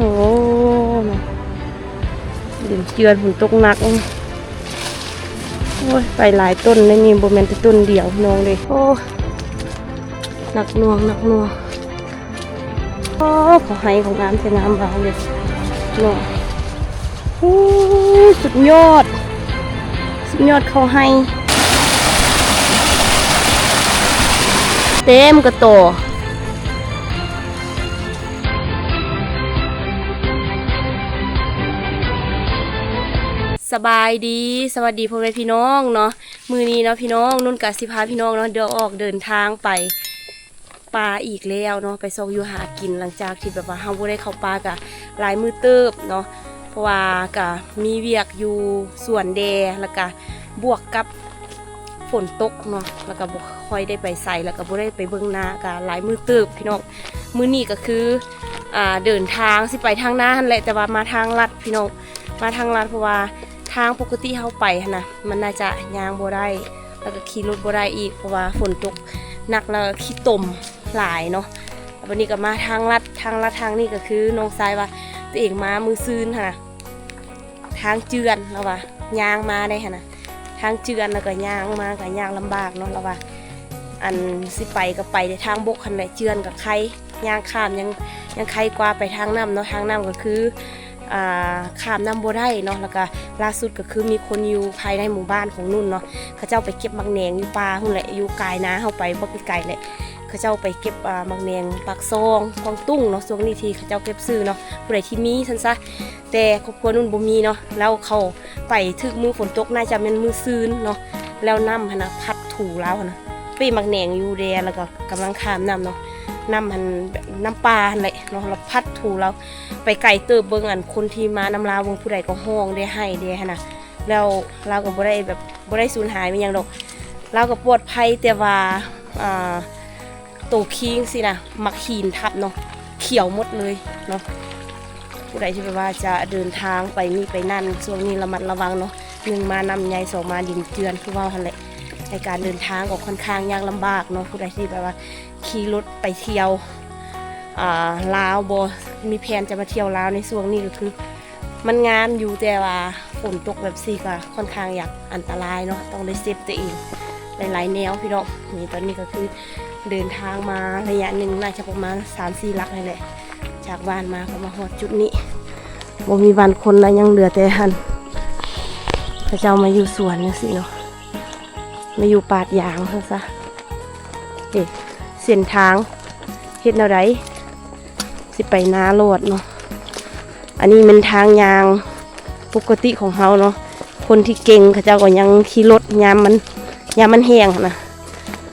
ໂອ້ ດິນເຈື່ອນ ຝົນຕົກໜັກ. ໂອ້ຍ ໄປຫຼາຍຕົ້ນເດ້ນີ້ ບໍ່ແມ່ນແຕ່ຕົ້ນດຽວ ພີ່ນ້ອງເດ້. ໂອ້ ໜັກໜ່ວງ ໜັກໜ່ວງ. ໂອ້ ເຂົາໄຮ່ເຂົາງາມແທ້ງາມວ່າເດ້ເນາະ. ໂອ້ ສຸດຍອດ ສຸດຍອດເຂົ້າໄຮ່ ເຕັມກະຕໍ. ສະບາຍດີ ສະຫວັດດີພໍ່ແມ່ພີ່ນ້ອງເນາະ. ມື້ນີ້ເນາະພີ່ນ້ອງ ນຸ່ນກະຊິພາພີ່ນ້ອງເນາະ ເດີນອອກເດີນທາງໄປປ່າອີກແລ້ວເນາະ ໄປຊອກຢູ່ຫາກິນ ຫຼັງຈາກທີ່ແບບວ່າເຮົາບໍ່ໄດ້ເຂົ້າປ່າກະຫຼາຍມື້ເຕີບເນາະ ເພາະວ່າກະມີວຽກຢູ່ສວນແດ່ ແລ້ວກະບວກກັບຝົນຕົກເນາະ ແລ້ວກະບໍ່ຄ່ອຍໄດ້ໄປໃສ ແລ້ວກະບໍ່ໄດ້ໄປເບິ່ງນາ ກະຫຼາຍມື້ເຕີບພີ່ນ້ອງ. ມື້ນີ້ກະຄື ອ່າ ເດີນທາງຊິໄປທາງນາຫັ້ນແຫຼະ ແຕ່ວ່າມາທາງລັດພີ່ນ້ອງ ມາທາງລັດ ເພາະວ່າທາງປົກກະຕິເຮົາໄປຫັ້ນນະ ມັນໜ້າຈະຍ່າງບໍ່ໄດ້ ແລ້ວກໍຂີ່ລົດບໍ່ໄດ້ອີກ ເພາະວ່າຝົນຕົກໜັກ ແລ້ວຂີ້ຕົມຫຼາຍເນາະ. ແລ້ວບັດນີ້ກໍມາທາງລັດ ທາງລັດທາງນີ້ກໍຄືນ້ອງຊາຍວ່າຕົວເອງມາມື້ຊືນຫັ້ນນະ ທາງເຈື່ອນ ລາວວ່າຍ່າງມາໄດ້ຫັ້ນນະ ທາງເຈື່ອນ ແລ້ວກໍຍ່າງມາກໍຍາກລຳບາກເນາະ ລາວວ່າ. ອັນຊິໄປກໍໄປແຕ່ທາງບົກຫັ້ນແຫຼະ ເຈື່ອນກໍໄຄ ຍ່າງຂ້າມຍັງ ຍັງໄຄກວ່າໄປທາງນ້ຳເນາະ ທາງນ້ຳກໍຄື ອ່າ ຂ້າມນ້ຳບໍ່ໄດ້ເນາະ. ແລ້ວກະລ່າສຸດກໍຄືມີຄົນຢູ່ພາຍໃນໝູ່ບ້ານຂອງນຸ່ນເນາະ ເຂົາເຈົ້າໄປເກັບໝາກແໜງຢູ່ປ່າພຸ້ນແຫຼະ ຢູ່ກາຍນາເຮົາໄປບໍ່ໄກໆແຫຼະ. ເຂົາເຈົ້າໄປເກັບ ອ່າ ໝາກແໜງປາກຊ່ອງ ກວາງຕຸ້ງເນາະ ຊ່ວງນີ້ທີ່ເຂົາເຈົ້າເກັບຊື້ເນາະ ຜູ້ໃດທີ່ມີຊັ້ນຊະ. ແຕ່ຄອບຄົວນຸ່ນບໍ່ມີເນາະ ແລ້ວເຂົາໄປຖືກມື້ຝົນຕົກ ໜ້າຈະແມ່ນມື້ຊືນເນາະ ແລ້ວນ້ຳຫັ້ນນະພັດຖູລາວຫັ້ນນະ ເປ້ໝາກແໜງຢູ່ແດ່ ແລ້ວກໍກຳລັງຂ້າມນ້ຳເນາະ ນ້ຳຫັ້ນ ນ້ຳປ່າຫັ້ນແຫຼະເນາະ ແລ້ວພັດຖູລາວ ໄປໄກເຕີບ. ເບິ່ງອັນຄົນທີ່ມານຳລາວ ເບິ່ງຜູ້ໃດກໍຮ້ອງແດ່ ໄຫ້ແດ່ຫັ້ນນະ ແລ້ວລາວກໍບໍ່ໄດ້ແບບ ບໍ່ໄດ້ສູນຫາຍແມ່ນຫຍັງດອກ ລາວກໍປອດໄພ ແຕ່ວ່າ ອ່າ ໂຕຄີງຊີ້ນະ ໝາກຫີນທັບເນາະ ຂຽວໝົດເລີຍເນາະ. ຜູ້ໃດທີ່ແບບວ່າຈະເດີນທາງໄປນີ້ໄປນັ້ນ ຊ່ວງນີ້ລະມັດລະວັງເນາະ ໜຶ່ງມານ້ຳໃຫຍ່ ສອງມາດິນເຈື່ອນ ຄືເວົ້າຫັ້ນແຫຼະ. ໃນການເດີນທາງກໍຄ່ອນຂ້າງຍາກລຳບາກເນາະ ຜູ້ໃດທີ່ແບບວ່າຂີ່ລົດໄປທ່ຽວ ອ່າ ລາວ ບໍ່ມີແຜນຈະມາທ່ຽວລາວໃນຊ່ວງນີ້ ກໍຄືມັນງາມຢູ່ ແຕ່ວ່າຝົນຕົກແບບຊີ້ກໍຄ່ອນຂ້າງຢາກອັນຕະລາຍເນາະ ຕ້ອງໄດ້ເຊບຕົວເອງຫຼາຍໆແນວພີ່ນ້ອງ. ນີ້ຕອນນີ້ກໍຄືເດີນທາງມາໄລຍະໜຶ່ງ ໜ້າຈະປະມານສາມສີ່ຫຼັກນີ້ແຫຼະ ຈາກບ້ານມາກໍມາຮອດຈຸດນີ້. ບໍ່ມີບ້ານຄົນລະ ຍັງເຫຼືອແຕ່ຫັ້ນ ເຂົາເຈົ້າມາຢູ່ສວນຈັ່ງຊີ້ເນາະ ມາຢູ່ປາດຢາງຊັ້ນຊະ. ເອີ ເສັ້ນທາງເຮັດແນວໃດ ຊິໄປນາລອດເນາະ. ອັນນີ້ແມ່ນທາງຍ່າງປົກກະຕິຂອງເຮົາເນາະ ຄົນທີ່ເກັ່ງເຂົາເຈົ້າກໍຍັງຂີ່ລົດຍາມມັນ ຍາມມັນແຫ້ງຫັ້ນນະ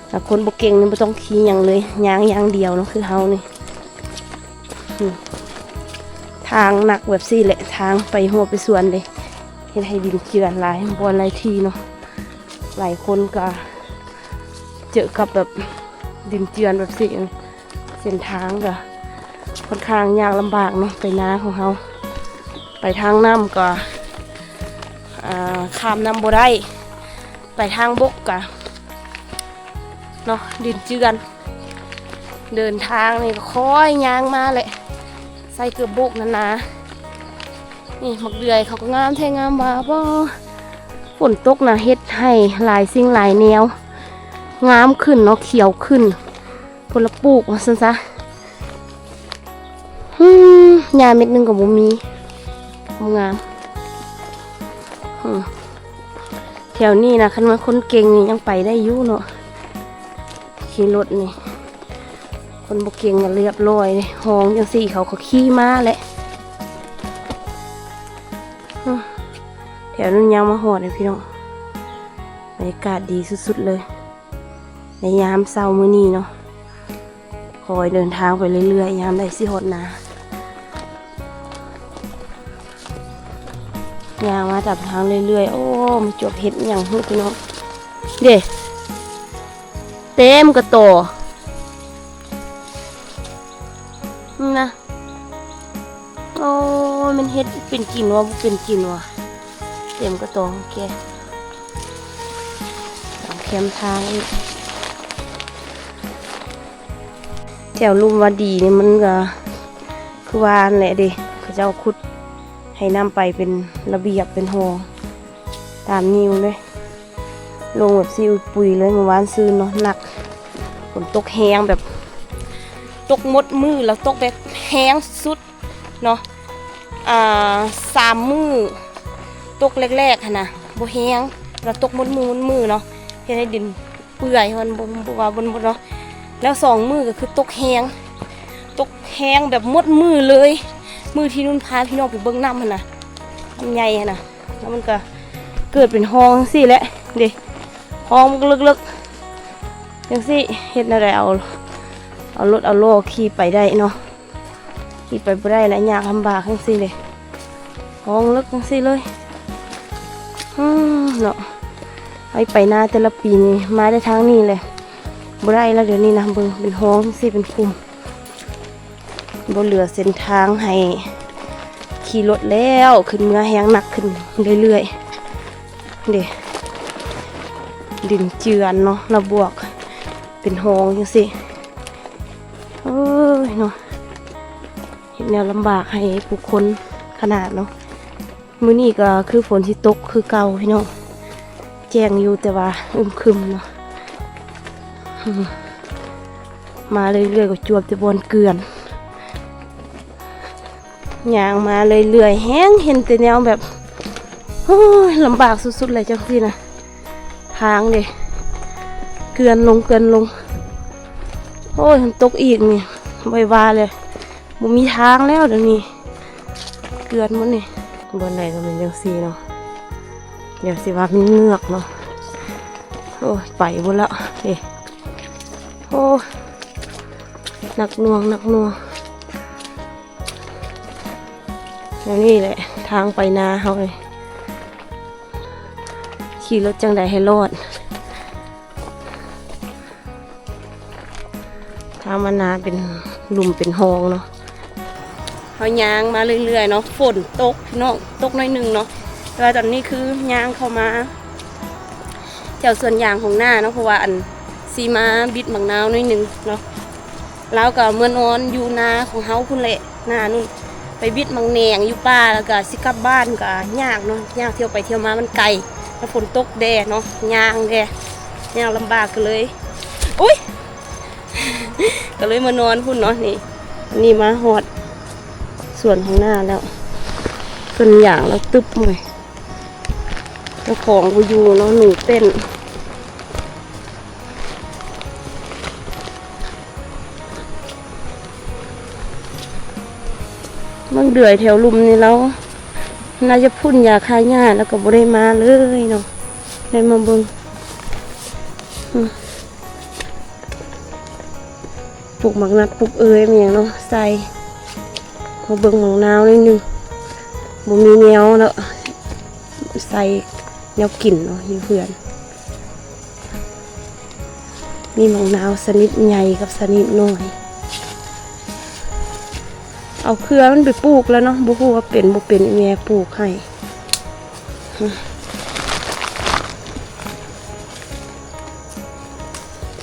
ແຕ່ຄົນບໍ່ເກັ່ງນີ້ບໍ່ຕ້ອງຂີ່ຫຍັງເລີຍ ຍ່າງຢ່າງດຽວເນາະ ຄືເຮົານີ້. ນີ້ ທາງໜັກແບບຊີ້ແຫຼະ ທາງໄປຮົ້ວໄປສວນເດ້ ເຮັດໃຫ້ດິນເຈື່ອນຫຼາຍບ່ອນຫຼາຍທີ່ເນາະ. ຫຼາຍຄົນກໍເຈີກັບແບບດິນເຈື່ອນແບບຊີ້ ເສັ້ນທາງກໍຄ່ອນຂ້າງຍາກລຳບາກເນາະ ໄປນາຂອງເຮົາ. ໄປທາງນ້ຳກໍ ອ່າ ຂ້າມນ້ຳບໍ່ໄດ້ ໄປທາງບົກກະເນາະ ດິນເຈື່ອນ. ເດີນທາງນີ້ກໍຄ່ອຍຍ່າງມາແຫຼະ ໃສ່ເກີບໂບກໜາໆ. ນີ້ໝາກເດືອຍເຂົາກໍງາມແທ້ງາມວ່າ ບໍ່ ຝົນຕົກນະເຮັດໃຫ້ຫຼາຍສິ່ງຫຼາຍແນວງາມຂຶ້ນເນາະ ຂຽວຂຶ້ນ ຄົນລະປູກວ່າຊັ້ນຊະ. ຫືມ ຫຍ້າເມັດໜຶ່ງກໍບໍ່ມີ ງາມ. ຫືມ ແຖວນີ້ນະ ຄັນວ່າຄົນເກັ່ງນີ້ຍັງໄປໄດ້ຢູ່ເນາະ ຂີ່ລົດນີ້ ຄົນບໍ່ເກັ່ງກໍລຽບລ້ອຍ ຮ້ອງຈັ່ງຊີ້ເຂົາກໍຂີ່ມາແຫຼະ. ຫືມ ແຖວນັ້ນຍ່າງມາຮອດເດ້ພີ່ນ້ອງ ບັນຍາກາດດີສຸດໆເລີຍ ໃນຍາມເຊົ້າມື້ນີ້ເນາະ. ຄ່ອຍເດີນທາງໄປເລື້ອຍໆ ຍາມໃດຊິຮອດນາ. ຍ່າງມາຕາມທາງເລື້ອຍໆ ໂອ້ ມາຈວບເຫັດຫຍັງຫື ພີ່ນ້ອງ ເດ້ ເຕັມກະຕໍນະ. ໂອ້ຍ ມັນເຮັດເປັນກິນວະ ບໍ່ເປັນກິນວະ ເຕັມກະຕອງແກ ຕາມແຄມທາງອີກ. ແຖວລຸ່ມວາດີນີ້ມັນກະຄືວ່າຫັ້ນແຫຼະເດ້ ເຂົາເຈົ້າຂຸດໃຫ້ນ້ຳໄປເປັນລະບຽບເປັນຫໍ່ຕາມນີ້ເລີຍ ລົງແບບຊີອຸດປຸຍເລີຍ. ມື້ວານຊືນເນາະ ໜັກ ຝົນຕົກແຮງ ແບບຕົກໝົດມື້ ແລ້ວຕົກແບບແຮງສຸດເນາະ. ອ່າ ສາມມື້ຕົກແລກໆຫັ້ນນະ ບໍ່ແຮງ ແລ້ວຕົກໝົດມື້ໝົດມື້ເນາະ ເຮັດໃຫ້ດິນ ເປື່ອຍ ມັນບໍ່ ບໍ່ວ່າ ບໍ່ ບໍ່ເນາະ. ແລ້ວສອງມື້ກໍຄືຕົກແຮງ ຕົກແຮງແບບໝົດມື້ເລີຍ. ມື້ທີ່ນຸ່ນພາພີ່ນ້ອງໄປເບິ່ງນ້ຳຫັ້ນນະ ນ້ຳໃຫຍ່ຫັ້ນນະ ແລ້ວມັນກໍເກີດເປັນຮ່ອງຈັ່ງຊີ້ແຫຼະເດ້ ຮ່ອງເລິກໆ ຈັ່ງຊີ້. ເຮັດແນວໃດເອົາ ເອົາລົດເອົາລໍ້ຂີ່ໄປໄດ້ເນາະ? ຂີ່ໄປບໍ່ໄດ້ແຫຼະ ຍາກລຳບາກຈັ່ງຊີ້ເດ້ ຮ່ອງເລິກຈັ່ງຊີ້ເລີຍ. ອືມ ເນາະ ໃຫ້ໄປນາແຕ່ລະປີນີ້ ມາແຕ່ທາງນີ້ແຫຼະ ບໍ່ໄດ້ແລ້ວດຽວນີ້ນະ. ເບິ່ງ ເປັນຮ່ອງຈັ່ງຊີ້ ເປັນຂຸມ ບໍ່ເຫຼືອເສັ້ນທາງໃຫ້ຂີ່ລົດແລ້ວ ຂຶ້ນເມືອແຮງໜັກຂຶ້ນເລື້ອຍໆເດ້. ດິນເຈື່ອນເນາະ ລະບວກເປັນຮ່ອງຈັ່ງຊີ້. ໂອ້ຍເນາະ ເຮັດແນວລຳບາກໃຫ້ຜູ້ຄົນຂະໜາດເນາະ. ມື້ນີ້ກໍຄືຝົນຊິຕົກຄືເກົ່າພີ່ນ້ອງ ແຈ້ງຢູ່ແຕ່ວ່າອຶມຄຶມເນາະ. ອືມ ມາເລື້ອຍໆກໍຈວບແຕ່ບ່ອນເກືອນ ຍ່າງມາເລື້ອຍໆ ແຮງເຫັນແຕ່ແນວແບບ ໂອ້ຍ ລຳບາກສຸດໆເລີຍຈັ່ງຊີ້ນະ. ທາງເດ້ ເກືອນລົງ ເກືອນລົງ. ໂອ້ຍ ມັນຕົກອີກນີ້ ບໍ່ໄດ້ວ່າເລີຍ ບໍ່ມີທາງແລ້ວດຽວນີ້ ເກືອນໝົດນີ້. ບ່ອນໃດກໍແມ່ນຈັ່ງຊີ້ເນາະ ດຽວຊິວ່າມັນເງືອກເນາະ. ໂອ້ຍ ໄປໝົດແລ້ວເດ້. ໂອ້ຍ ໜັກໜ່ວງ ໜັກໜ່ວງ. ແນວນີ້ແຫຼະ ທາງໄປນາເຮົານີ້ ຂີ່ລົດຈັ່ງໃດໃຫ້ລອດ. ທາງມານາເປັນຫຼຸມເປັນຮ່ອງເນາະ. ເຮົາຍ່າງມາເລື້ອຍໆເນາະ ຝົນຕົກພີ່ນ້ອງ ຕົກໜ້ອຍໜຶ່ງເນາະ. ແຕ່ວ່າຕອນນີ້ຄືຍ່າງເຂົ້າມາ ແຖວສວນຢາງຂອງນ້າເນາະ ເພາະວ່າອັນ ຊິມາບິດໝາກນາວໜ້ອຍໜຶ່ງເນາະ. ລາວກໍເມືອນອນຢູ່ນາຂອງເຮົາພຸ້ນແຫຼະ ນານັ້ນ ໄປບິດໝາກແໜງຢູ່ປ່າ ແລ້ວກໍຊິກັບບ້ານກໍຍາກເນາະ ຍາກ ທ່ຽວໄປທ່ຽວມາມັນໄກ ແລ້ວຝົນຕົກແດ່ເນາະ ຍ່າງແດ່ ຍ່າງລຳບາກ ກໍເລີຍ ອຸ້ຍ ກໍເລີຍມານອນພຸ້ນເນາະ. ນີ້ ອັນນີ້ມາຮອດສວນຂອງນ້າແລ້ວ ສວນຢາງແລ້ວຕຶບເລີຍ. ເຈົ້າຂອງບໍ່ຢູ່ເນາະ ໜູເຕັ້ນ. ບາງເດືອນແຖວລຸ່ມນີ້ລາວໜ້າຈະພົ່ນຢາຂ້າຫຍ້າ ແລ້ວກໍບໍ່ໄດ້ມາເລີຍເນາະ ໄດ້ມາເບິ່ງ. ອືມ ປູກໝາກນັດ ປູກເອີຍ ແມ່ນຫຍັງເນາະ ໃສ່ ມາເບິ່ງໝາກນາວໜ້ອຍໜຶ່ງ ບໍ່ມີແນວເນາະ ໃສ່ແນວກິນເນາະ ຢູ່ເຮືອນ ມີໝາກນາວຊະນິດໃຫຍ່ກັບຊະນິດນ້ອຍ ເອົາເຄືອມັນໄປປູກແລ້ວເນາະ ບໍ່ຮູ້ວ່າເປັນບໍ່ເປັນ ອີ່ແມ່ປູກໃຫ້.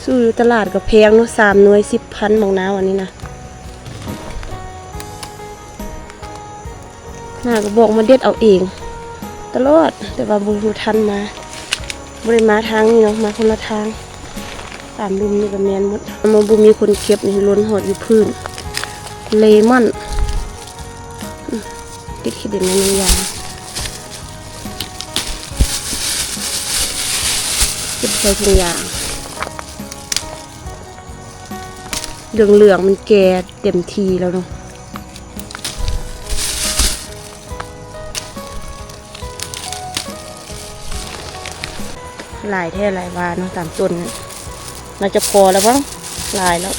ຊື້ຢູ່ຕະຫຼາດກໍແພງເນາະ ສາມໜ່ວຍສິບພັນ ໝາກນາວອັນນີ້ນະ. ນ້າກໍບອກມາເດັດເອົາເອງຕະຫຼອດ ແຕ່ວ່າບໍ່ທັນມາ ບໍ່ໄດ້ມາທາງນີ້ເນາະ ມາຄົນລະທາງ. ຕາມລຸ່ມນີ້ກໍແມ່ນໝົດ ມັນບໍ່ມີຄົນເກັບນີ້ ຫຼົ່ນຮອດຢູ່ພື້ນ. ເລມອນ ອືມ ເກັບຂີ້ດິນໃນໜຶ່ງຢ່າງ ເກັບໃສ່ຖົງຢາງ ເຫຼືອງໆ ມັນແກ່ເຕັມທີ່ແລ້ວເນາະ. ຫຼາຍແທ້ຫຼາຍວ່າເນາະ ຕາມຕົ້ນນີ້ ໜ້າຈະພໍແລ້ວມັ້ງ ຫຼາຍແລ້ວ.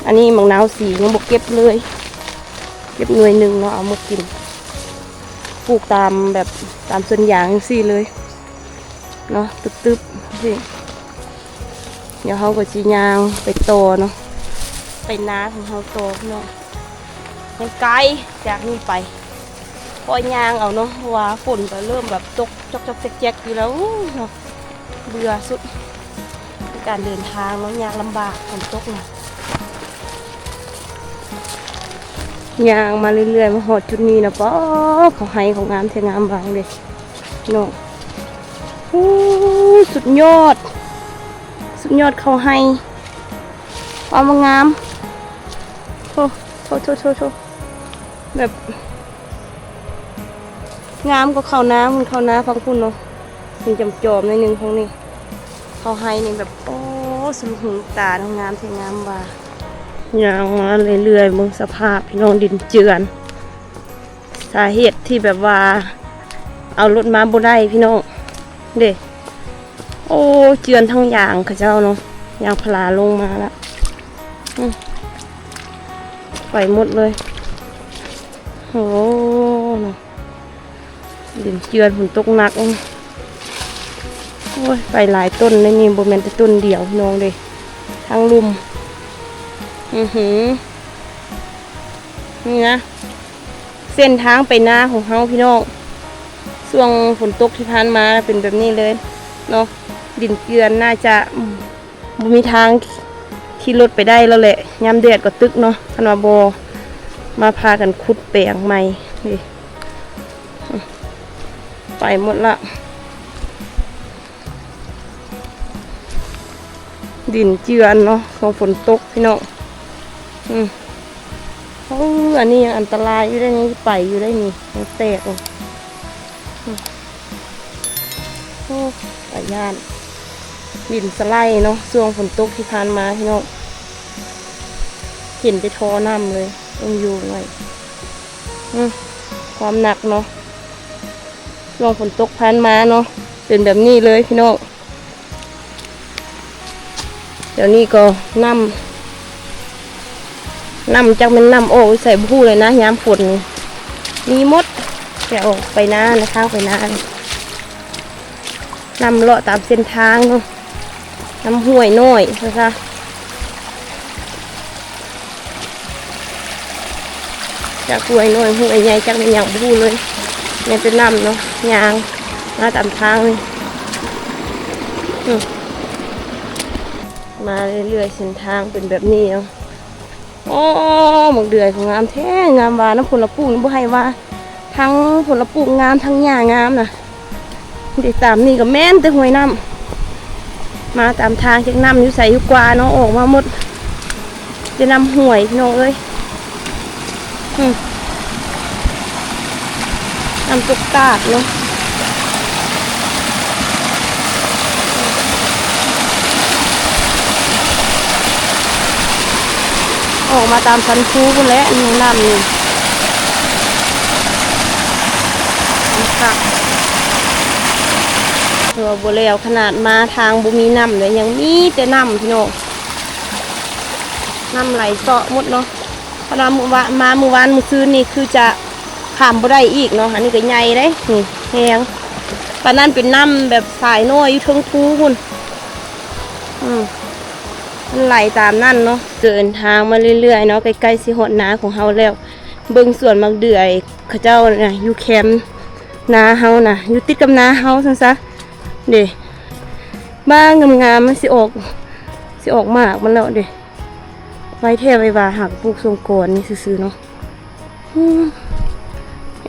ອັນນີ້ໝາກນາວສີຍັງບໍ່ເກັບເລີຍ ເກັບໜ່ວຍໜຶ່ງເນາະ ເອົາມາກິນ. ປູກຕາມແບບ ຕາມສວນຢາງຈັ່ງຊີ້ເລີຍເນາະ ຕຶບໆ ຊີ້. ດຽວເຮົາກໍຊິຍ່າງໄປຕໍ່ເນາະ ໄປນາຂອງເຮົາຕໍ່ເນາະ. ຍັງໄກຈາກນີ້ໄປ ຄ່ອຍຍ່າງເອົາເນາະ ເພາະວ່າຝົນກໍເລີ່ມແບບຕົກຈອກໆແຈກໆຢູ່ແລ້ວເນາະ. ເບື່ອສຸດ ການເດີນທາງເນາະ ຍາກລຳບາກ ຝົນຕົກນະ. ຍ່າງມາເລື້ອຍໆ ມາຮອດຈຸດນີ້ນະ ປາ ເຂົ້າໄຮ່ເຂົາງາມແທ້ ງາມຫວ່າງເດ້ເນາະ. ໂອ້ ສຸດຍອດ ສຸດຍອດເຂົ້າໄຮ່ ເອົາມາງາມ ໂທ້ ໂທ້ ໂທ້ ໂທ້ ແບບ ງາມກວ່າເຂົ້ານາ ມັນເຂົ້ານາຝັ່ງພຸ້ນເນາະ ເປັນຈອມໆ ໜ້ອຍໜຶ່ງ. ຝັ່ງນີ້ເຂົ້າໄຮ່ນີ້ແບບ ໂອ້ ສຸດຫູຕາເນາະ ງາມແທ້ງາມວ່າ. ຍ່າງມາເລື້ອຍໆ ເບິ່ງສະພາບພີ່ນ້ອງ ດິນເຈື່ອນ. ສາເຫດທີ່ແບບວ່າເອົາລົດມາບໍ່ໄດ້ພີ່ນ້ອງເດ້. ໂອ້ ເຈື່ອນທັງຢາງເຂົາເຈົ້າເນາະ ຢາງພາລາລົງມາລະ ອືມ ໄປໝົດເລີຍ. ໂອ້ ດິນເຈື່ອນ ຝົນຕົກໜັກ. ໂອ້ຍ ໄປຫຼາຍຕົ້ນເດ້ນີ້ ບໍ່ແມ່ນແຕ່ຕົ້ນດຽວພີ່ນ້ອງເດ້ ທັງລຸ່ມ. ອືຫື ນີ້ນະ ເສັ້ນທາງໄປນາຂອງເຮົາພີ່ນ້ອງ ຊ່ວງຝົນຕົກທີ່ຜ່ານມາເປັນແບບນີ້ເລີຍເນາະ. ດິນເຈື່ອນ ໜ້າຈະ ບໍ່ມີທາງຂີ່ລົດໄປໄດ້ແລ້ວແຫຼະ ຍາມແດດກໍຕຶກເນາະ ຄັນວ່າບໍ່ມາພາກັນຂຸດແປງໃໝ່. ນີ້ ໄປໝົດລະ ດິນເຈື່ອນເນາະ ຊ່ວງຝົນຕົກພີ່ນ້ອງ. ອືມ ໂອ້ ອັນນີ້ຍັງອັນຕະລາຍຢູ່ເດ້ນີ້ ໄປຢູ່ໄດ້ນີ້ ຍັງແຕກຢູ່. ໂອ້ ຕາຢ້ານ ດິນສະໄລເນາະ ຊ່ວງຝົນຕົກທີ່ຜ່ານມາພີ່ນ້ອງ ເຫັນແຕ່ທໍ່ນ້ຳເລີຍ ເບິ່ງຢູ່ໜ້ອຍ. ອືມ ຄວາມໜັກເນາະ ຊ່ວງຝົນຕົກຜ່ານມາເນາະ ເປັນແບບນີ້ເລີຍພີ່ນ້ອງ. ດຽວນີ້ກໍນ້ຳ ນ້ຳຈັກແມ່ນນ້ຳອອກຢູ່ໃສບໍ່ຮູ້ເລີຍນະ ຍາມຝົນນີ້ມີໝົດ ແຕ່ອອກໄປນານະ ທາງໄປນານີ້ ນ້ຳເລາະຕາມເສັ້ນທາງເນາະ ນ້ຳຫ້ວຍນ້ອຍວ່າຊະ. ຈັກຫ້ວຍນ້ອຍຫ້ວຍໃຫຍ່ ຈັກແມ່ນຫຍັງບໍ່ຮູ້ເລີຍ ແມ່ນແຕ່ນ້ຳເນາະ ຍ່າງມາຕາມທາງນີ້ ອືມ ມາເລື້ອຍໆ ເສັ້ນທາງເປັນແບບນີ້ເນາະ. ໂອ້ ໝາກເດືອຍກໍງາມແທ້ ງາມວ່ານຳ ຜົນລະປູກນີ້ບໍ່ໃຫ້ວ່າ ທັງຜົນລະປູກງາມ ທັງຫຍ້າງາມນະ. ເດ້ ຕາມນີ້ກໍແມ່ນແຕ່ຫ້ວຍນ້ຳ ມາຕາມທາງ ຈັກນ້ຳຢູ່ໃສຢູ່ກວ່າເນາະ ອອກມາໝົດ ແຕ່ນ້ຳຫ້ວຍພີ່ນ້ອງເອີຍ. ອືມ ນ້ຳຕົກຕາດເນາະ ອອກມາຕາມສັນພູພຸ້ນແຫຼະ ນີ້ນ້ຳນີ້ ຄັກ ເອີ ບໍ່ແລ້ວ ຂະໜາດມາທາງບໍ່ມີນ້ຳເລີຍ ຍັງມີແຕ່ນ້ຳພີ່ນ້ອງ ນ້ຳໄຫຼເຊາະໝົດເນາະ. ເພາະວ່າມື້ວານ ມາມື້ວານມື້ຊືນນີ້ຄືຈະຂ້າມບໍ່ໄດ້ອີກເນາະ. ອັນນີ້ກໍໃຫຍ່ເດ້ ນີ້ແຮງ ປານນັ້ນເປັນນ້ຳແບບສາຍນ້ອຍຢູ່ເທິງພູພຸ້ນ. ອືມ ມັນໄຫຼຕາມນັ້ນເນາະ. ເດີນທາງມາເລື້ອຍໆເນາະ ໃກ້ໆຊິຮອດນາຂອງເຮົາແລ້ວ. ເບິ່ງສວນໝາກເດືອຍເຂົາເຈົ້ານະ ຢູ່ແຄມນາເຮົານະ ຢູ່ຕິດກັບນາເຮົາຊັ້ນຊະ. ເດ້ ບ້າງງາມໆ ມັນຊິອອກ ຊິອອກໝາກມັນແລ້ວເດ້. ໄວແທ້ໄວວ່າ ຫາກະປູກຊ່ວງກ່ອນນີ້ຊື່ໆເນາະ. ອືມ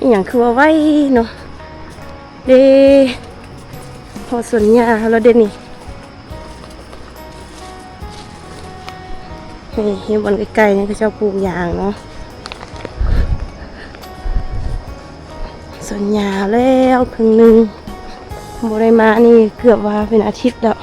ອີ່ຫຍັງຄືວ່າໄວເນາະ. ເດ້ ຮອດສວນຫຍ້າເຮົາແລ້ວເດ້ນີ້. ນີ້ ຢູ່ບ່ອນໃກ້ໆນີ້ເຂົາເຈົ້າປູກຢາງເນາະ. ສວນຫຍ້າແລ້ວເຄິ່ງໜຶ່ງ ບໍ່ໄດ້ມານີ້ເກືອບວ່າເປັນອາທິດແລ້ວ.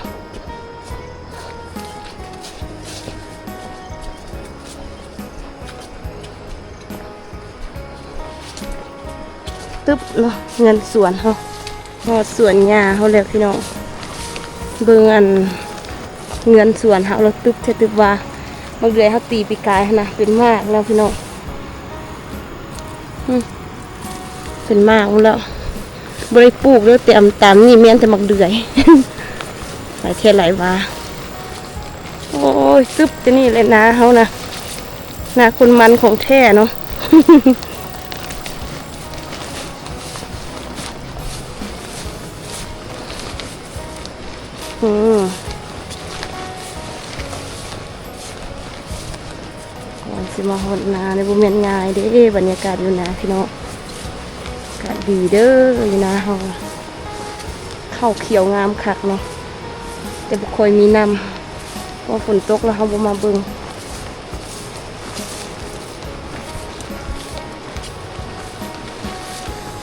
ຕຶບເນາະ ເຮືອນສວນເຮົາ ຮອດສວນຫຍ້າເຮົາແລ້ວພີ່ນ້ອງ. ເບິ່ງອັນເຮືອນສວນເຮົາລະຕຶບແທ້ຕຶບວ່າ. ບັກເດືອຍເຮົາຕີປີກາຍຫັ້ນນະ ເປັນໝາກແລ້ວພີ່ນ້ອງ. ອືມ ເປັນໝາກໝົດແລ້ວ ບໍ່ໄດ້ປູກເດີ. ແຕ່ຕາມນີ້ແມ່ນແຕ່ໝາກເດືອຍ ຫຼາຍແທ້ຫຼາຍວ່າ. ໂອ້ຍ ຕຶບ ແຕ່ນີ້ແຫຼະນາເຮົານະ ນາຄົນໝັ່ນຂອງແທ້ເນາະ. ອືມ ກຳລັງຊິ ມາຮອດນານີ້ບໍ່ແມ່ນງ່າຍເດ້ ບັນຍາກາດຢູ່ນາພີ່ນ້ອງ ອາກາດດີເດີ ຢູ່ນາເຮົາ ເຂົ້າຂຽວງາມຄັກເນາະ ແຕ່ບໍ່ຄ່ອຍມີນ້ຳ ເພາະຝົນຕົກແລ້ວເຮົາບໍ່ມາເບິ່ງ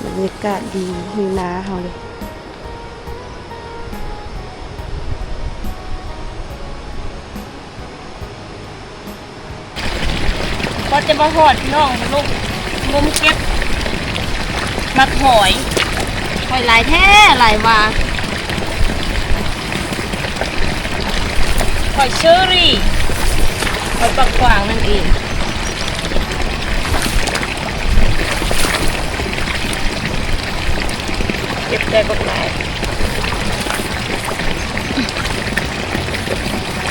ບັນຍາກາດດີຢູ່ນາເຮົາເລີຍ. ກໍຈະມາຮອດພີ່ນ້ອງ ມາລົງງມເກັບໝາກຫອຍ ຫອຍຫຼາຍແທ້ຫຼາຍວ່າ ຫອຍເຊີຣີ ຫອຍປາກກວ້າງນັ້ນເອງ. ເກັບໄດ້ບັກຫຼາຍ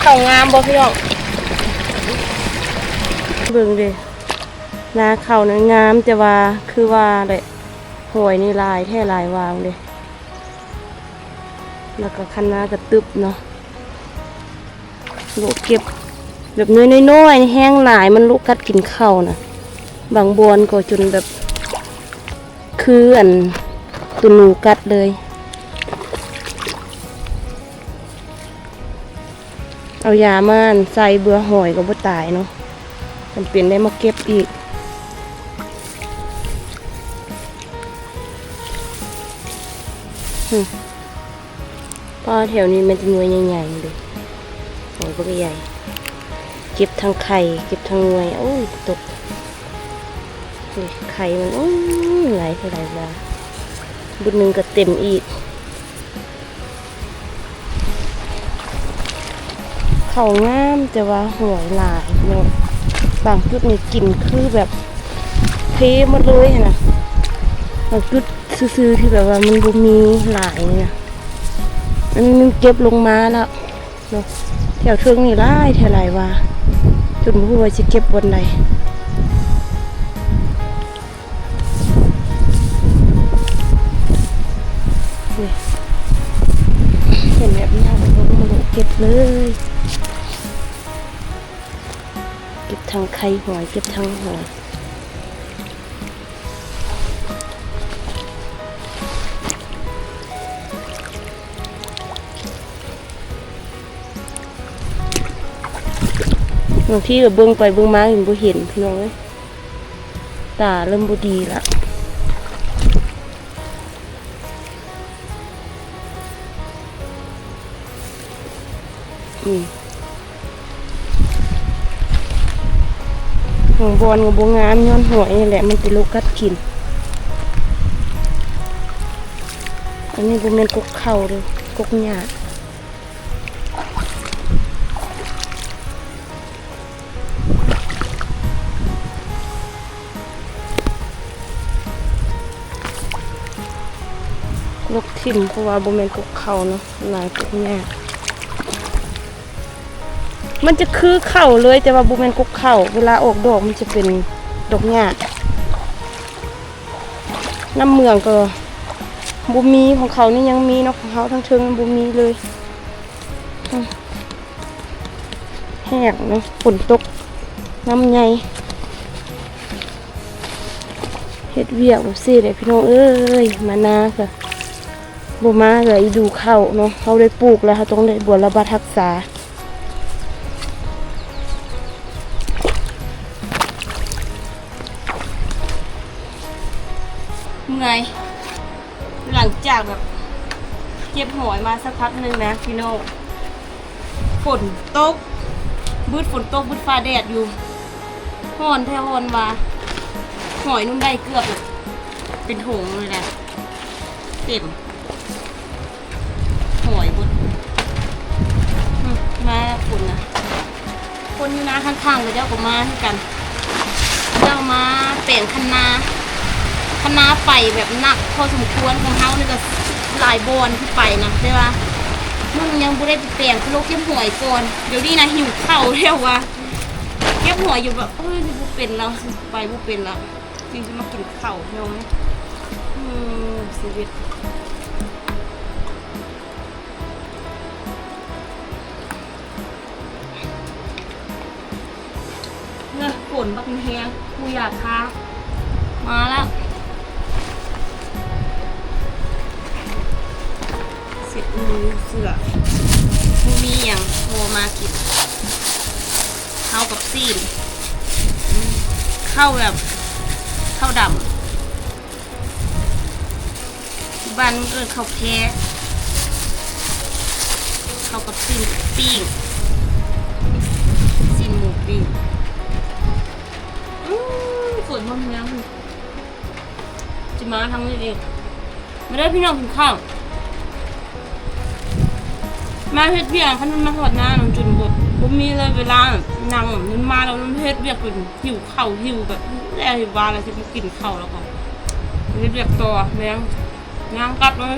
ເຂົ້າງາມບໍ່ພີ່ນ້ອງ ເບິ່ງເດ້ ນາເຂົ້ານັ້ນງາມ ແຕ່ວ່າຄືວ່າແຫຼະ ຫອຍນີ້ຫຼາຍແທ້ຫຼາຍວ່າເດ້ ແລ້ວກໍຄັນນາກະຕຶບເນາະ. ໂລະເກັບແບບໜ່ວຍນ້ອຍໆ ແຮງຫຼາຍ ມັນໂລະກັດກິນເຂົ້ານະ ບາງບ່ອນກໍຈົນແບບຄືອັນໂຕໜູກັດເລີຍ ເອົາຢາມາໃສ່ເບື່ອຫອຍກໍບໍ່ຕາຍເນາະ ຈຳເປັນໄດ້ມາເກັບອີກ. ປ້າ ແຖວນີ້ແມ່ນແຕ່ໜ່ວຍໃຫຍ່ໆ ເດ້ ໂອ້ຍ ບັກໃຫຍ່ ເກັບທັງໄຂ່ ເກັບທັງໜ່ວຍ ໂອ້ຍ ຕົກ ນີ້ໄຂ່ມັນ ໂອ້ຍ ຫຼາຍເທົ່າໃດວ່າ ບຸດໜຶ່ງກໍເຕັມອີກ. ເຂົ້າງາມ ແຕ່ວ່າຫອຍຫຼາຍເນາະ ບາງຈຸດນີ້ກິນຄືແບບເພໝົດເລີຍຫັ້ນນະ ບາງຈຸດຊື່ໆ ທີ່ແບບວ່າມັນບໍ່ມີຫຼາຍນີ້ນະ ອັນນີ້ມັນເກັບລົງມາແລ້ວເນາະ ແຖວເທິງນີ້ຫຼາຍແທ້ຫຼາຍວ່າ ຈົນບໍ່ຮູ້ວ່າຊິເກັບບ່ອນໃດ. ນີ້ ເຫັນແບບນີ້ເຮົາກໍລົງມາເກັບເລີຍ ເກັບທັງໄຂ່ຫອຍ ເກັບທັງຫອຍ ບາງທີກໍເບິ່ງໄປເບິ່ງມາ ເຫັນບໍ່ເຫັນ ພີ່ນ້ອງເອີຍ ຕາເລີ່ມບໍ່ດີລະ. ອືມ ບາງບ່ອນກໍບໍ່ງາມ ຍ້ອນຫອຍນີ້ແຫຼະ ມັນໄປໂລະກັດກິນ. ອັນນີ້ບໍ່ແມ່ນກົກເຂົ້າເດີ້ ກົກຫຍ້າ. ລົກຖິ້ມ ເພາະວ່າບໍ່ແມ່ນກົກເຂົ້າເນາະ ຫຼາຍກົກຫຍ້າ. ມັນຈະຄືເຂົ້າເລີຍ ແຕ່ວ່າບໍ່ແມ່ນກົກເຂົ້າ ເວລາອອກດອກມັນຈະເປັນດອກຫຍ້າ. ນ້ຳເມືອງກໍບໍ່ມີ ຂອງເຂົານີ້ຍັງມີເນາະ ຂອງເຮົາທາງເທິງບໍ່ມີເລີຍ. ແຫ້ງເນາະ ຝົນຕົກ ນ້ຳໃຫຍ່ ເຮັດວຽກແບບຊີ້ແຫຼະພີ່ນ້ອງເອີຍ ມານາກະບໍ່ມາກະອີດູເຂົ້າເນາະ ເຮົາໄດ້ປູກແລ້ວ ເຮົາຕ້ອງໄດ້ບົວລະບັດຮັກສາ. ເມື່ອຍ ຫຼັງຈາກແບບເກັບຫອຍມາສັກພັກໜຶ່ງນະພີ່ນ້ອງ ຝົນຕົກ ບຶດຝົນຕົກ ບຶດຟ້າແດດຢູ່ ຮ້ອນແທ້ຮ້ອນວ່າ ຫອຍນຸ່ນໄດ້ເກືອບແບບເປັນຖົງເລີຍນະ ເຕັມ ຫອຍໝົດ ອືມ ມາແລ້ວຄົນນະ ຄົນຢູ່ນາຂ້າງໆ ເຂົາເຈົ້າກໍມາຄືກັນ ເຂົາເຈົ້າມາແປງຄັນນາ ຄັນນາໄປແບບໜັກພໍສົມຄວນ ຂອງເຮົານີ້ກໍຫຼາຍບ່ອນທີ່ໄປນະ ແຕ່ວ່າມັນຍັງບໍ່ໄດ້ໄປແປງ ຄືໂລະເກັບຫອຍກ່ອນ ດຽວນີ້ນະຫິວເຂົ້າແລ້ວວ່າ ເກັບຫອຍຢູ່ແບບ ເອີຍ ບໍ່ເປັນແລ້ວ ໄປບໍ່ເປັນແລ້ວ. ຈຶ່ງຈະມາກິນເຂົ້າພີ່ນ້ອງເອີຍ ອືມ ຊີວິດ ເນາະ ຝົ ຝົນບັກແຮງ ຜູ້ຢາກທາ ມາແລ້ວ ເຊັດມືເສື້ອ ບໍ່ມີຫຍັງພໍມາກິນ ເຂົ້າກັບຊີ້ນ ເຂົ້າແບບ ເຂົ້າດຳ ບ້ານເອີ້ນເຂົ້າແພ ເຂົ້າກັບຊີ້ນປີ້ງ ຊີ້ນໝູປີ້ງ ອື ຝົນບໍ່ແຮງ ຊິມາທາງນີ້ອີກ ມາເດີພີ່ນ້ອງກິນເຂົ້າ ມາເຮັດວຽກ ຄັນມັນມາຮອດນານະ ຈົນບໍ່ ບໍ່ມີເລີຍເວລານັ່ງ ມັນມາແລ້ວມັນເຮັດວຽກຈົນຫິວເຂົ້າ ຫິວແບບ ແລ້ວຫິວວ່າແລ້ວຊິໄປກິນເຂົ້າ ແລ້ວກໍເຮັດວຽກຕໍ່ ແລງຍ່າງກັບເລີຍ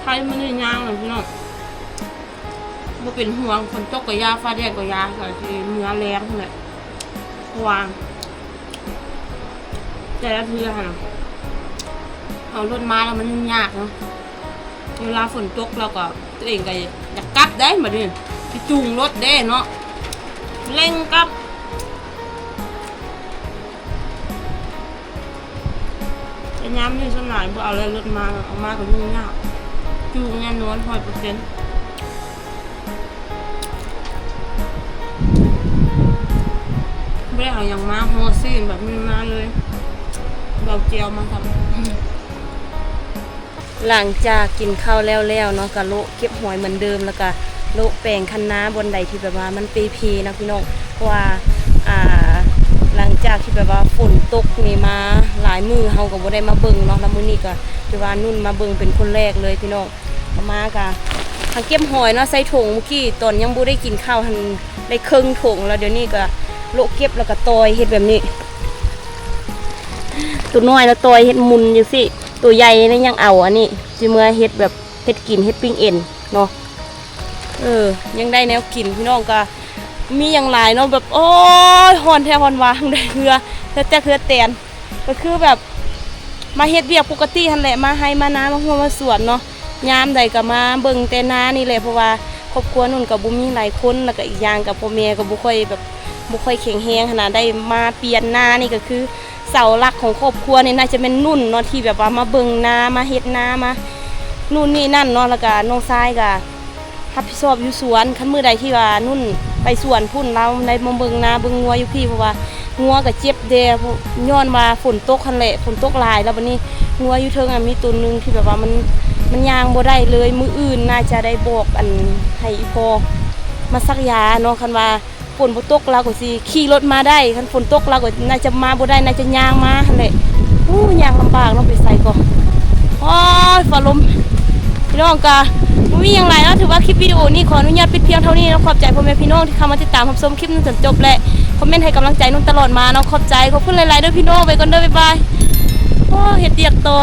ໄທມື້ນີ້ຍ່າງເລີຍພີ່ນ້ອງ ບໍ່ເປັນຫ່ວງ ຝົນຕົກກໍຢ່າ ຟ້າແດດກໍຢ່າ ກໍຊິເມືອແລງພຸ້ນແຫຼະ ເພາະວ່າ ແຕ່ລະເທື່ອຫັ້ນນະ ເອົາລົດມາແລ້ວມັນຫຍຸ້ງຍາກເນາະ ເວລາຝົນຕົກແລ້ວກໍ ຕົວເອງກໍຢາກກັບໄດ໋ ບັດນີ້ຊິຈູງລົດເດ້ເນາະ ເລັ່ງກັບ ແຕ່ຍາມນີ້ສ່ວນຫຼາຍບໍ່ເອົາແລ້ວ ລົດມາ ເອົາມາກໍຫຍຸ້ງຍາກ ຈູງແນ່ນອນຮ້ອຍເປີເຊັນ. ບໍ່ໄດ້ເອົາຫຍັງມາ ຫໍ່ຊີ້ນແບບນີ້ມາເລີຍ ບໍ່ເອົາແຈ່ວມາຊ້ຳ. ຫຼັງຈາກກິນເຂົ້າແລ້ວໆເນາະ ກະໂລະເກັບຫອຍເໝືອນເດີມ ແລ້ວກະໂລະແປງຄັນນາບ່ອນໃດທີ່ແບບວ່າມັນເປ່ເພເນາະພີ່ນ້ອງ ເພາະວ່າ ອ່າ ຫຼັງຈາກທີ່ແບບວ່າຝົນຕົກນີ້ມາຫຼາຍມື້ ເຮົາກໍບໍ່ໄດ້ມາເບິ່ງເນາະ ແລ້ວມື້ນີ້ກໍຖືວ່ານຸ່ນມາເບິ່ງເປັນຄົນແລກເລີຍພີ່ນ້ອງ. ເອົາມາກະຫາເກັບຫອຍເນາະ ໃສ່ຖົງ ມື້ກີ້ຕອນຍັງບໍ່ໄດ້ກິນເຂົ້າຫັ້ນໄດ້ເຄິ່ງຖົງ ແລ້ວດຽວນີ້ກະໂລະເກັບ ແລ້ວກະຕ່ອຍເຮັດແບບນີ້ ໂຕນ້ອຍລະຕ່ອຍເຮັດໝຸ່ນຈັ່ງຊີ້ ໂຕໃຫຍ່ນີ້ຍັງເອົາ ອັນນີ້ຊິເມືອເຮັດແບບເຮັດກິນ ເຮັດປີ້ງເອັນເນາະ ເອີ ຍັງໄດ້ແນວກິນ ພີ່ນ້ອງກະມີຫຍັງຫຼາຍເນາະ ແບບ ໂອ້ຍ ຮ້ອນແທ້ຮ້ອນວ່າ ໄດ້ເຫື່ອ ເຫື່ອແຕກເຫື່ອແຕນ ກໍຄືແບບມາເຮັດວຽກປົກກະຕິຫັ້ນແຫຼະ ມາໄຮ່ມານາ ມາຮົ້ວມາສວນເນາະ ຍາມໃດກໍມາເບິ່ງແຕ່ນານີ້ແຫຼະ ເພາະວ່າຄອບຄົວນຸ່ນກໍບໍ່ມີຫຼາຍຄົນ ແລ້ວກໍອີກຢ່າງກໍພໍ່ແມ່ກໍບໍ່ຄ່ອຍແບບ ບໍ່ຄ່ອຍແຂງແຮງຫັ້ນນະ ໄດ້ມາປ່ຽນນານີ້ກໍຄືເສົາຫຼັກຂອງຄອບຄົວນີ້ ໜ້າຈະແມ່ນນຸ່ນເນາະ ທີ່ແບບວ່າມາເບິ່ງນາ ມາເຮັດນາ ມາ ນູ່ນນີ້ນັ້ນເນາະ ແລ້ວກໍນ້ອງຊາຍກໍ ຮັບຜິດຊອບຢູ່ສວນ ຄັນມື້ໃດທີ່ວ່ານຸ່ນໄປສວນພຸ້ນ ລາວໄດ້ມາເບິ່ງນາເບິ່ງງົວຢູ່ພີ້ ເພາະວ່າງົວກໍເຈັບແດ່ ຍ້ອນວ່າຝົນຕົກຫັ້ນແຫຼະ ຝົນຕົກຫຼາຍ ແລ້ວບັດນີ້ງົວຢູ່ເທິງ ອະ ມີໂຕໜຶ່ງທີ່ແບບວ່າມັນ ມັນຍ່າງບໍ່ໄດ້ເລີຍ ມື້ອື່ນໜ້າຈະໄດ້ບອກ ອັນ ໃຫ້ອີ່ພໍ່ມາສັກຢາເນາະ ຄັນວ່າຝົນບໍ່ຕົກລາວກໍຊິຂີ່ລົດມາໄດ້ ຄັນຝົນຕົກລາວກໍໜ້າຈະມາບໍ່ໄດ້ ໜ້າຈະຍ່າງມາຫັ້ນແຫຼະ ໂອ້ ຍ່າງລຳບາກເນາະ ໄປໃສກໍ ໂອ້ຍ ຟ້າລົມ. ພີ່ນ້ອງກະບໍ່ມີຫຍັງຫຼາຍເນາະ ຖືວ່າຄລິບວິດີໂອນີ້ຂໍອະນຸຍາດປິດພຽງເທົ່ານີ້ເນາະ ຂອບໃຈພໍ່ແມ່ພີ່ນ້ອງທີ່ເຂົ້າມາຕິດຕາມຮັບຊົມຄລິບນັ້ນຈົນຈົບ ແລະ ຄອມເມັນໃຫ້ກຳລັງໃຈນຸ່ນຕະຫຼອດມາເນາະ ຂອບໃຈ ຂອບຄຸນຫຼາຍໆເດີພີ່ນ້ອງ ໄປກ່ອນເດີ ບາຍບາຍ ໂອ້ ເຮັດວຽກຕໍ່.